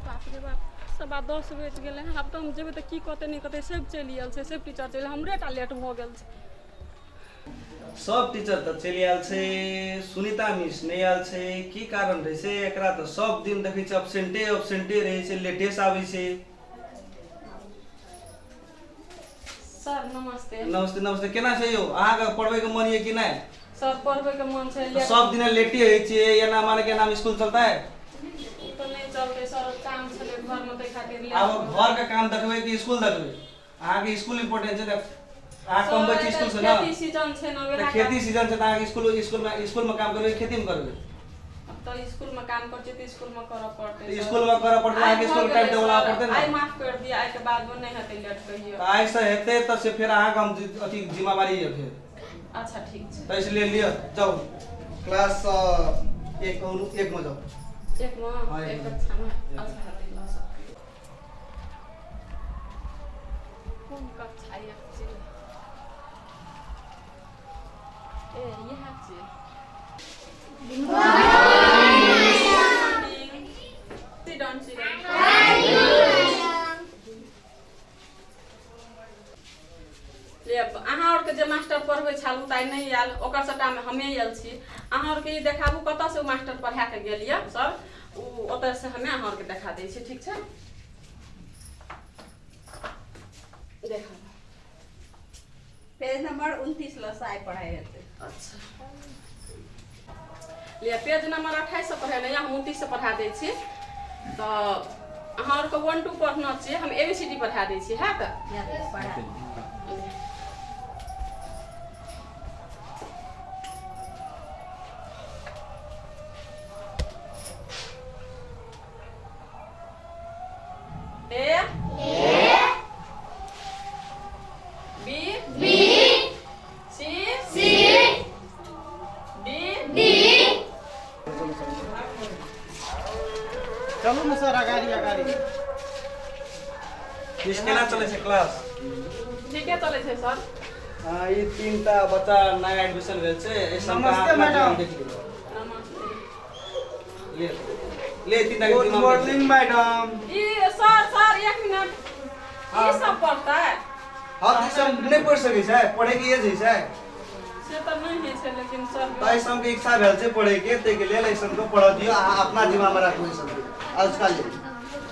बाप रे बाप, 10:15 बजि गेलै। आब तऽ हम जेबै तऽ की कहतै नहि कहतै। सब चलि आयल छै, सब टीचर चलि, हमरे टा लेट भऽ गेल छै। सब टीचर तऽ चलि आयल छै, सुनीता मिस नहि आयल छै, की कारण रहै छै एकरा? तऽ सब दिन देखै छै अब्सेंटे अब्सेंटे रहै छै, लेटे से आबै छै। सर, नमस्ते। नमस्ते, नमस्ते। केना छै यौ, अहाँके पढ़बै के मन यऽ कि नहि? सर, पढ़बै के मन छै। तऽ सब दिन लेटे होइ छियै एना, माने के एना स्कूल चलतै? ओ तऽ नहि चलतै सर, काम छलै घरमे, ताहि खातिर लेट आब भऽ गेल। घर के काम देखबै कि स्कूल देखबै? अहाँके स्कूल इम्पोर्टेंट छै तऽ अहाँ कमबै छी स्कूल से ना? खेती सीजन छै ने। तऽ खेती सीजन छै तऽ अहाँके स्कूल स्कूल मे स्कूल मे काम करबै, खेती मे करबै? तऽ स्कूल मे काम करै छियै तऽ स्कूल मे करऽ पड़तै। तऽ स्कूल मे करऽ पड़तै, अहाँके स्कूल टाइम टेबल आबऽ पड़तै ने। आइ माफ कर दिअ, आइ के बाद मे नहि हेतै लेट कहियो। तऽ आइ से हेतै तऽ से फेर अहाँके हम अथी जिम्मेवारी यऽ फेर। अच्छा, ठीक छै। तऽ इसलिए लिअ, जाउ क्लास एक एक मे जाउ। एक मे? हाँ, एक एक मे। कक्षा मे। अच्छा, हेतै ल सर। कोन कक्षा एक छियै? ए, इएह छियै। Sit down, sit down. ले, अहाँ आरके जे मास्टर पढ़बै छल ओ तऽ आइ नहि आयल, ओकर सबटामे हमे आयल छी। अहाँ आरके ई देखाबू, कतऽसँ ओ मास्टर पढ़ा कऽ गेल यऽ सर, ओ ओतऽसँ हमे अहाँ आरके देखा दै छी। ठीक छै, देखाबू। पेज नंबर 29 लऽ आइ पढ़ाइ हेतै। अच्छा, लिअ, पेज नंबर 28 से पढ़ेने हम 29 से पढ़ा दै छी। तऽ अहाँ आरके वन टू पढ़ना छियै, हम ए बी सी डी पढ़ा दै छी, हैत? पढ़ा। A, B, B, C, C, D, D. चलू ने सर, अगाड़ी अगाड़ी। मिस, केना चलै छै क्लास? ठीके चलै छै सर। हाँ, ई तीनटा बच्चा नया एडमिशन भेल छै, एहि सबके नमस्ते, अहाँ अपना मैडम। जीवन देख लियौ। नमस्ते। ले ले, तीनटा के गुड जिम्मा मॉर्निंग मैडम। ई सर, सर, एक मिनट, ई सब पढ़तै? हाँ, तऽ ई सब नहि पढ़ि सकै छै, पढ़ै के एज होइ छै। से तऽ नहि होइ छै, लेकिन सर, तऽ एहि सबके इच्छा भेल छै पढ़ै के, ताहिके लेल एहि सबके पढ़ऽ दियौ। अहाँ अपना जिम्मामे राखू एहि सबके आजुका लेल।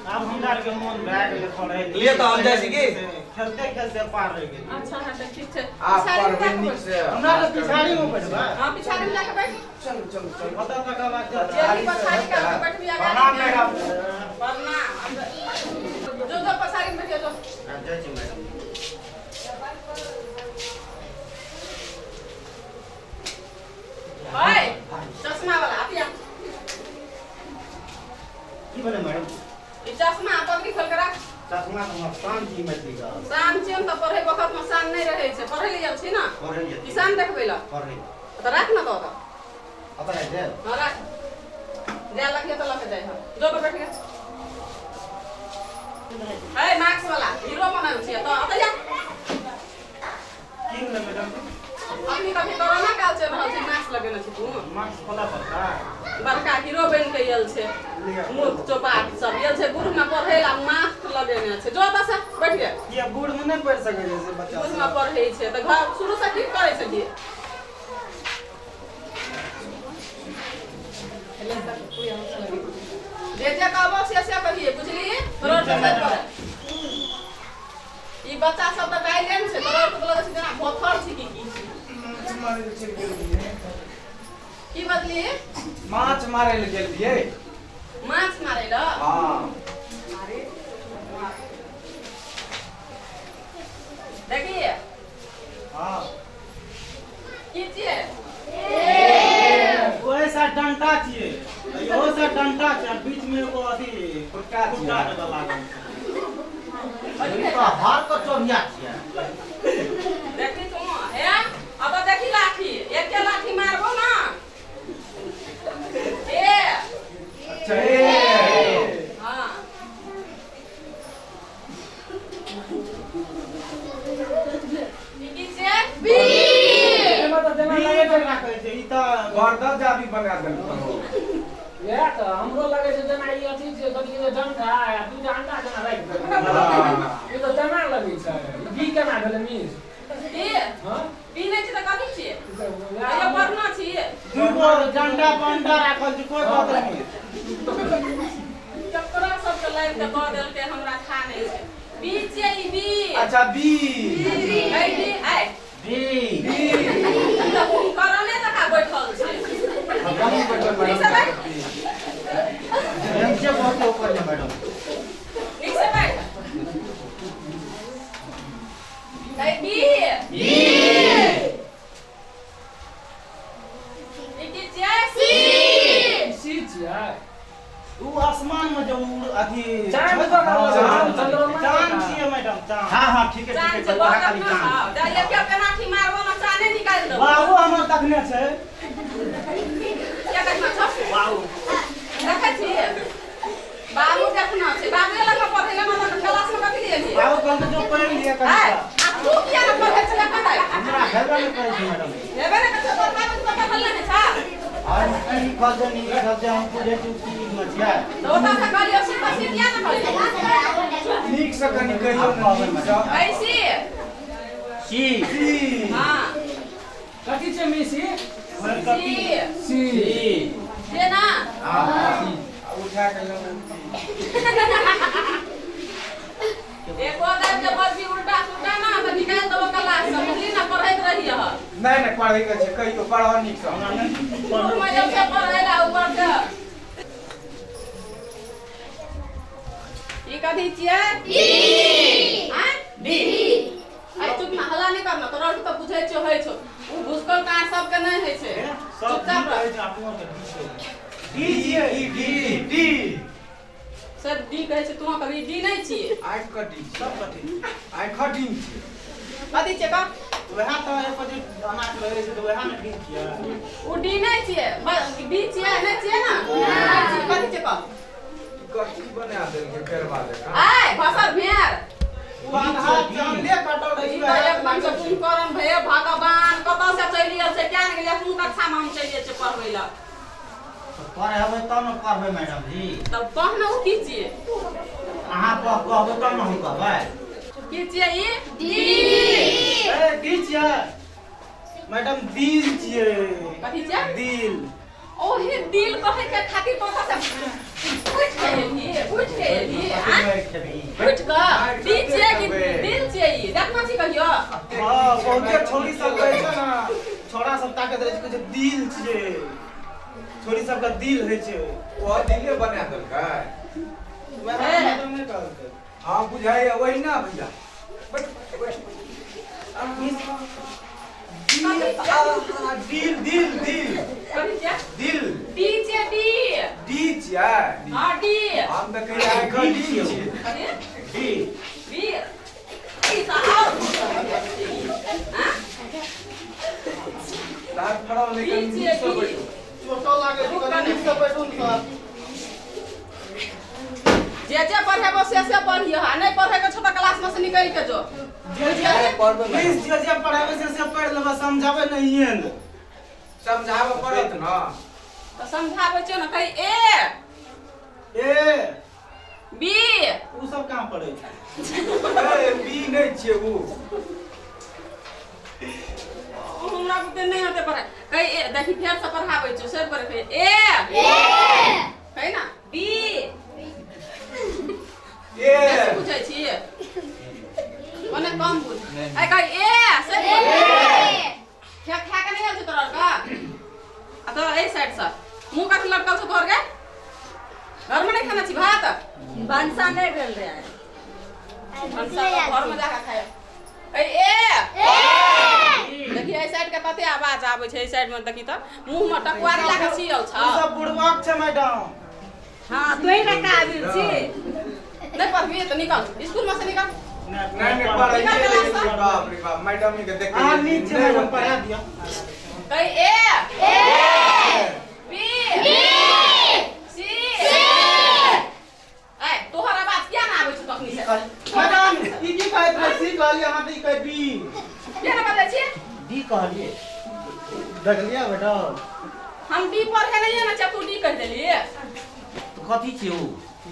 आब हमरा आरके मोन भए गेलै पढ़ै। लिए तऽ हम जाइ छी की? खेलते खेलते पार रहि गेल। अच्छा, हाँ, तऽ ठीक छै। आब पिछाड़ी मे पढ़बै जाके नीक बैठ। से। हमरा तऽ पिछाड़ी मे बैठबै। हाँ, पिछाड़ी मे जाके बैठ। चलू चलू चलू। ओतऽ तकर बाद जल्दी पछाड़ी का बैठबी अगाड़ी। प्रणाम मैडम। प्रणाम। जो जो, पछाड़ी मे बैठियो जो। जाइ छी मैडम। ओए चश्मा वाला, अतिया। की भेलै मैडम? ई चश्मा पगड़ी खोल के राख। चश्मा तऽ हमर शान छी मैथिली का। शान छियन तऽ पढ़ै वखत मे शान नहि रहै छै। पढ़ै लए गेल छी ने? पढ़ै लए। किसान देखबै लए? पढ़ै। तऽ राख ने तऽ ओतऽ। ओतऽ राखि देब। हाँ, राख। जाय लगिए तऽ लऽ के जाइ हम। जो तो बैठ गेल। है मास्क वाला, हीरो बनल छियै तऽ ओतऽ जा। की भेलै मैडम? अखनी कभी कोरोना काल चलि रहल छै, मास्क लगेने छी तू? मास्क खोलऽ पड़तै? बड़का हीरो बनि के आयल छै, मूर्ख चौपाट सब। आयल छै गुरु में पढ़ै ला, मास्क लगेने छै। जो ओतऽ से, बैठ गेल। किया, बूढ़ मे नहि पढ़ि सकै छै से बच्चा गुरु में सब? पढ़ै छै तऽ घर शुरू से की करै छलियै? जे जे कहबो से से कहिए, बुझली? तोरा आरके नहि पढ़े। ई बच्चा सब तऽ काल्हि ने छै, तोरा आरके तऽ लगै छै जेना भोथर छी की की छी। की बजली? माछ मारै लए गेल रहियै। माछ मारै लए? हाँ। देखिए। हाँ। की छियै? ओहे सा डंटा छियै, इहो सा डंटा छै आ बीच मे एगो अथी खुट्टा छियै। खुट्टा जकाँ लागल छै। ई तऽ हर के चोरिया छियै। देखी तू हे, अब देखी, लाठी, एके लाठी मारबो ना। ए। अच्छा, ए। बर्दल जाबी बना देलको। इएह तऽ हमरो लगै छै जेना ई अथी छै, कथी कहै छै, डंटा आ दूटा अंडा जेना राखि देलकै। ई तऽ चना लगै छै। ई बी केना भेलै मिस? ई हँ। बी नहि छै तऽ कथी छियै? ई तऽ कहियो पढ़ना छियै? दूगो डंडा पर अंडा राखल छै, कोई बात नहीं। ककरा सबके लाबि कऽ दऽ देलकै, हमरा खा नहि छै। बी छियै ई, बी। अच्छा, बी। ऐ बी, ऐ। बी। बी। ई तऽ कुम्भकर्णे जकाँ बैठल छै। नीक से बैठ। बेंचे बहुत ऊपर है मैडम। नीक से बैठ। ऐ बी। ई की छियै? सी। सी छियै। उ आसमान में जो उड़ अथी चाँद छै, पर हाँ, चाँद, चंद्रमा चाँद चाँद छियै मैडम, चाँद। हाँ हाँ, ठीक है। चाँद ठीक छै। है। बहुत वहाँ खाली अपना चाँद। खाओ जा, एक पेनाठी मारबो ना, चाँदे निकालि देबो। बाबू हमर तखने छै। किया देखना छौ? बाबू। देखै छियै, बाबू देखना छै। बाबू लग पढ़ै ले मतलब क्लास में कथी लिए एलियै? बाबू कहलकै जो पढ़ि लिअ ऐ, कनि। आ तू किया ने पढ़ै छलै एखन तक? हमरा हेबे नहि करै छै मैडम। हेबे ने करै छै, पढ़ाबै तऽ पढ़ल नहि छा। और की लिखल छै, नहि लिखल छै, हम बुझै छी की लिखल छियै। तऽ ओतऽ से कहलियै सी पर सी किया ने कहलियै? नीक से कनि कहियौ ने, नीक से। ऐ सी। सी। सी। हाँ। कथी छै मिस ई? सी। सी। से ना। हाँ। आ उठा के लऽ। एको दाबि के बजबी उल्टा सुल्टा ना तऽ निकालि देबो क्लास से, बुझली ना? पढ़ैत रहियह। नहि नहि, पढ़ै के छै, कहियौ, पढ़ऽ नीक से। हमरा नहि। स्कूल में जब से पढ़ै ला ऊपर से। ई कथी छियै? आँय? डी। अरे चुप ना, हल्ला नहि करना। तोरा आरके तऽ बुझै छियौ, होइ छौ ओ भुसकल काज सबके नहि होइ छै। सब चुपचाप रह। कहै छै, अपनो के डी छै, डी छियै। D, D, D. सब डी कहै छै, तू कभी डी नहि छियै। आँखि कऽ डी। सब कथी? आँखि डी छियै। कथी छियै, कह? वएह तऽ एक जे अनाज लगै छै तऽ वएह ने डी छियै। ओ डी नहि छियै, डी छियै? नहि छियै ने, नहि छियै। कथी छियै, कह? कथी बना देलकै पेड़वा जकाँ? आय भसर भेड़। ओ आधा चांदे कटल रहै ई छै। तऽ एकदम से कुम्भकर्ण भे, भगवान, कतऽ से चलि आयल छै क्या ने गेलियै। कोन कक्षामे हम चलि जाइ छियै पढ़बै लए? पढ़ेबै तब ने पढ़बै मैडम जी। तब कह ने, ओ की छियै? अहाँ कहबै तब ने हम कहबै। की छियै ई? डी। ए, डी छियै मैडम, दिल छियै। कथी छियै? दिल। ओही दिल कहै के खातिर तो से उठि के एलही, उठि के एलही, आँय? उठि कऽ डी छियै कि दिल छियै ई? देखना छी कहियो? हाँ, बहुते छोरी सब कहै छै ने, छोरा सब ताकत रहै छै, कहै छै दिल छियै। छोरी सबके दिल होइ छै। ओ दिले बना देलकै। वएह मैडम नहि कहलकै? हाँ, बुझाइया वही ना। भैया, बैठ बैठ। दिल, आहा, दिल, दिल, दिल। कथी छियै? दिल। डी छियै, डी। डी छियै? हाँ, डी। हम तऽ कहियै आँखि डी छियै। कथी? डी। बी। ई तऽ आओर आँ? दाँत फड़ल नहि। डी कनि छियै। नीक से डी। बैठू। चोटो लागै छै, कनि नीक से बैठू ने सर। जे जे पढ़ेबो से से पढ़ियह आ नहि पढ़ेके छौ तऽ क्लास में से निकलि के जो। जे जे पढ़बै। प्लीज, जे जे पढ़ेबै से से पढ़ि लेबै, समझाबै नहिये ने। समझाबऽ पड़त ने। तऽ समझाबै छियौ ने, कही ए। ए। बी। उ सब कहाँ पढ़ै छै? ए, बी नहि छियै उ। ओ हमरा बुते नहि होतै पढ़ाइ। कही ए। देखी, फेर से पढ़ाबै छियौ, से पढ़े। कही ए, कही ना, बी। ए। बेसी बुझै छियै, ओने कम बुझ। ऐ, कही ए से। खा खा के नहि आयल छौ तोरा आरके? आ तोरा एहि साइड से मुँह कथी लटकल छौ तोहर के? घरमे नहि खाना छी भात? भनसा नहि भेल रहै। भनसा तऽ घरमे जाके खाय। ए, ए, देखी, एहि साइड के कते आवाज आबै छै। एहि साइड मे देखी तऽ मुँह मे टकुआरी लए के छियल छौ। उ सब बुढ़वाक छै मैडम। हँ, तोही ने काबिल छी। नहि पढ़बी तऽ निकल, स्कूल में से निकल। नहि नहि, पढ़ाइए लै छियै। बाप रे बाप, मैडम के देख। अहाँ नीक छै मैडम, पढ़ा दिअ। कही ए, बी, सी। ए, तोहर आवाज किया ना आबै छौ तखनी से? मैडम, ई की कहैत रहै? सी कहलियै अहाँ तऽ ई कहै बी। किया ना बजै छी? डी कहलियै, देखलियै मैडम? हम डी पढ़े नहीं ने तू डी कह देलिए। तऽ कथी छियै ओ?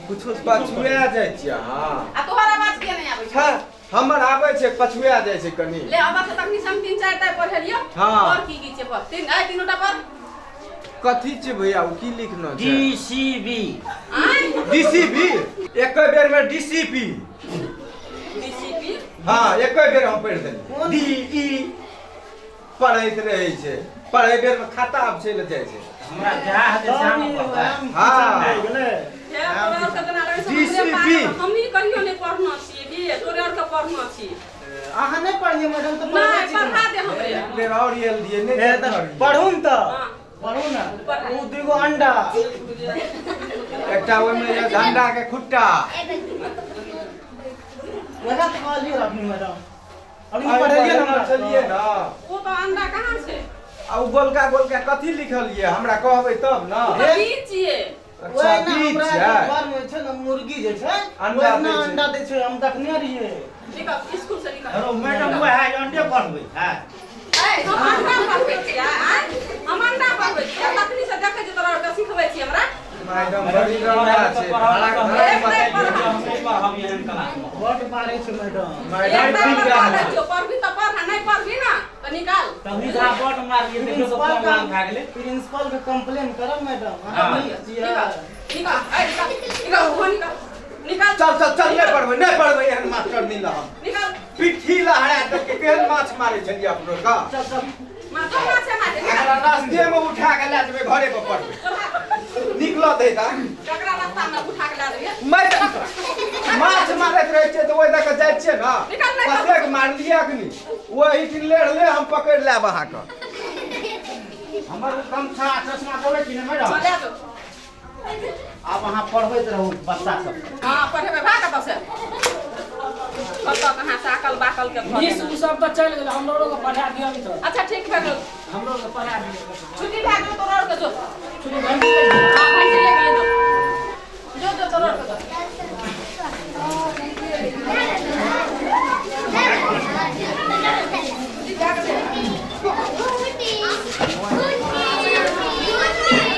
कुछो पछुआ जाइ छियै अहाँ। आ तोहर आवाज किया नहीं आबै छै? हँ, हमर आबै छै, पछुआ जाइ छै कनी। ले अब से तखनी से हम 3 4 टा पढ़ेलियो। हाँ। और की की छै पढ़? तीन आइ तीनोटा पढ़। कथी छै भैया, ओ की लिखना छै? डीसीबी। आइ डीसीपी, एक बेर में डीसीपी। डीसीपी। हाँ, एक बेर हम पढ़ि देलियै। डी ई पढ़ैत रहै छै, पढ़ै बेर में खाता आब चलि जाइ छै। हमरा जा हेतै से हम पढ़बै। हाँ। हे तोरा और के जेना लगै छै हमरे DCP। पागल, हमनी कहियो नहीं पढ़ना छियै की तोरे और के पढ़ना छी। अहाँ नहि पढ़लियै मैडम तऽ नहीं पढ़बै छी। पढ़ा दे हमरे। एक बेर और आयल दियै नहि। ए, तऽ पढ़ू ने तऽ। हाँ। पढ़ू ने। पढ़ा। ओ दूगो अंडा, एकटा ओहिमे यऽ झंडा के खुट्टा। वएह तऽ कहलियै अखनी मैडम, अखनी आइ पढ़ेलियै ने पढ़ने हमरा। छलियै ने। ओ तऽ अंडा कहाँ छै? आ ओ गोलका गोलका कथी लिखल ये, हमरा कहबै तब ने। ओ तऽ बीज छियै। अच्छा, ओहिना बीज हमरा छै। घर मे छै ने मुर्गी जे छै, अंडा ओहिना दै छै। अंडा दै छै, हम देखने रहियै। निकल स्कूल से निकल। हेलो मैडम, वएह अंडे पढ़बै छै। ए, हम अंडा पढ़बै छियै, आँय? हम अंडा पढ़बै छियै, तखनी से देखै छियै तोरा आरके सिखबै छी हमरा। मैडम बड़ी रंगा छै, धड़ाक धड़ाक बतैयौ। बड मारै छै मैडम। मैडम एक बार ठीक बता दै है। छियौ, पढ़बी तऽ पढ़ आ नहि पढ़बी ना तऽ निकाल। तभी जहाँ बड मारलियै देखियौ तऽ प्रिंसिपल कम लाल भए गेलै। प्रिंसिपल के कंप्लेन करब मैडम, अहाँ हाँ। नहि छियै। निकाल निकाल, ए निकाल निकाल, ओहो निकाल निकाल। चल चल चल, नहि पढ़बै नहि पढ़बै, एहन मास्टर नहीं हम। निकाल। पिट्ठी लहरा देलकै, केहन माछ मारै छलियै अपनो का। चल चल। माथा माछे मारे निकाल। एकरा रास्ते में उठा के लए जेबै, घरे पर पढ़बै। चल भाग। निकलत है ता। ककरा रास्ता में उठा के ला देलियै? मैडम माछ मारैत रहै छियै तऽ ओहि दऽ कऽ जाइ छियै ने। निकाल, निकाल। कतेक मारलियै अखनी, ओहि दिन लेढ़ले हम पकड़ि लेब अहाँके। हमर ओ गमछा आ चश्मा देबै कि नहि मैडम? हाँ, ले जो। आब अहाँ पढ़बैत रहू बच्चा सब। हाँ पढ़ेबै, भाग कतऽ से, कतऽ कहाँ से अकल बाकल के धऽ मिस देने। उ सब तऽ चलि गेलै, हमरो के पढ़ा दिअ ने तऽ। अच्छा ठीक भए गेल, हमरो के पढ़ा दिअ। छुट्टी भए गेल तोरा आरके, जो। छुट्टी घंटी लागि गेल। हाँ, घंटी लागि गेलै, जो जो जो तोरा आरके जो।